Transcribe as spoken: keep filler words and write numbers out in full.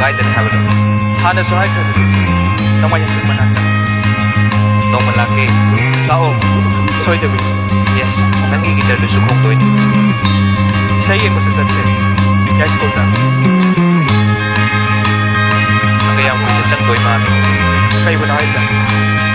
ꯍꯥꯏꯗꯅ ꯍꯥꯏꯕꯗꯣ ꯍꯥꯟꯅꯁꯨ ꯍꯥꯏꯈ꯭ꯔꯕꯅꯤ꯫ ꯅꯣꯡꯃꯥꯏꯖꯤꯡ ꯆꯤꯡ ꯃꯅꯥꯛꯇ ꯅꯣꯡꯃ ꯂꯥꯛꯀꯦ꯫ ꯂꯥꯛꯑꯣ꯫ ꯁꯣꯏꯗꯕꯤ꯫ Yes, ꯅꯪꯒꯤ ꯒꯤꯇꯔꯗꯨꯁꯨ ꯈꯣꯡꯗꯣꯏꯅꯤ꯫ ꯏꯁꯩ ꯌꯦꯡꯕꯁꯨ ꯆꯠꯁꯦ꯫ ꯌꯥꯏꯁ꯭ꯀꯨꯜꯗ꯫ ꯀꯌꯥꯝ ꯀꯨꯏꯅ ꯆꯪꯗꯣꯏ ꯃꯥꯜꯂꯤ? ꯀꯩꯕꯨꯅꯣ ꯍꯥꯏꯁꯦ?